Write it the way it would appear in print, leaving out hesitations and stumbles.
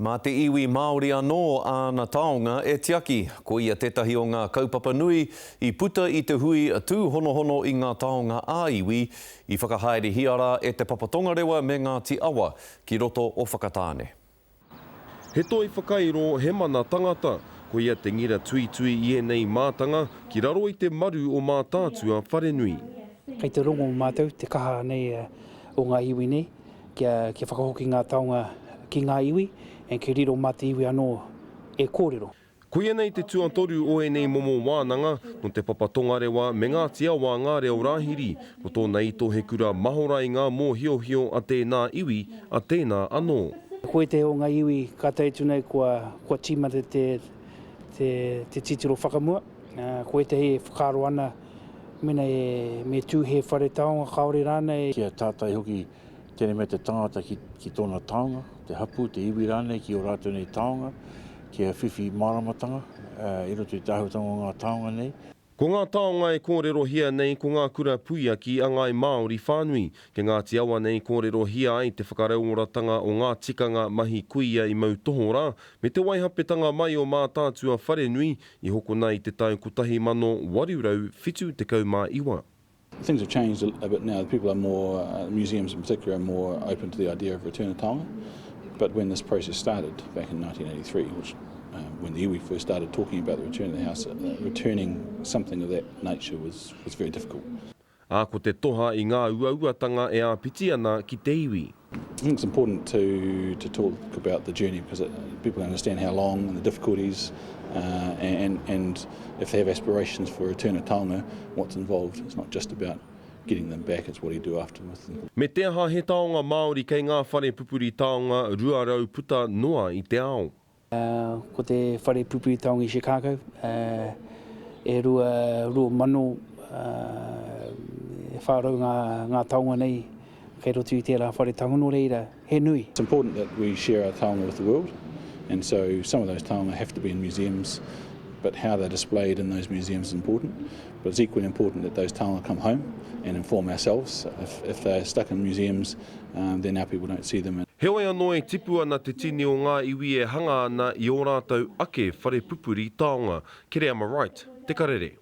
Mā te iwi Māori anō āna taonga e tiaki. Koia tētahi o ngā kaupapa nui i puta i te hui tūhonohono i ngā taonga ā-iwi i whakahaerehia rā e Te Papa Tongarewa me Ngāti Awa ki roto o Whakatāne. He toi whakairo, he mana tangata. Koia te ngira tuitui i ēnei mātanga ki raro i te maru o Mātaatua wharenui. Kei te rongo mātou te kaha nei o ngā iwi nei kia whakahoki ngā taonga ki ngā iwi and kia riro mā te iwi anō e kōrero. Koia nei te tuatoru o ēnei momo wānanga, nō Te Papa Tongarewa me Ngāti Awa ngā reo rāhiri. Ko tōna ito he kura mahora i ngā mōhiohio a tēnā iwi, a tēnā anō. Ko ētehi o ngā iwi ka tae atu nei kua, kua tīmata te, te, te titiro whakamua. Ko ētehi e whakaaro ana mena e, me tū he whare taonga kāore rānei. Kia tātai hoki Tēnei mea te tangata ki, ki tōna taonga, te hapū, te iwi rānei ki ō rātou nei taonga, kia whiwhi māramatanga i roto i te āhuatanga o ngā taonga nei. Ko ngā taonga e kōrerohia nei ko ngā kura puiaki a ngāi Māori whānui. Kei Ngāti Awa nei kōrerohia ai te whakarauoratanga o ngā tikanga mahi kuia i mau tohorā, me te waihapetanga mai o Mātaatua wharenui i hokona i te tau 1879. Things have changed a bit now. People are more, uh, museums in particular, are more open to the idea of return of taonga. But when this process started back in 1983, which uh, when the iwi first started talking about the return of the house, uh, returning something of that nature was, was very difficult. Ā, ko te toha i ngā uauatanga e āpiti ana ki te iwi. I think it's important to, to talk about the journey because it, people understand how long and the difficulties uh, and, and if they have aspirations for a return of taonga, what's involved. It's not just about getting them back, it's what do you do after with them. Me te aha he taonga Māori kei ngā whare pupuri taonga 200 puta noa i te ao. Ko te whare pupuri taonga i Chicago, e 2400 ngā taonga nei kei roto i tērā whare taonga, nō reira, he nui. It's important that we share our taonga with the world and so some of those taonga have to be in museums but how they're displayed in those museums is important. But it's equally important that those taonga come home and inform ourselves. If, if they're stuck in museums, um, then our people don't see them. Heoi anō e tipu ana te tini o ngā iwi e hanga ana i ō rātou ake whare pupuri taonga. Kereama Wright, Te Karere.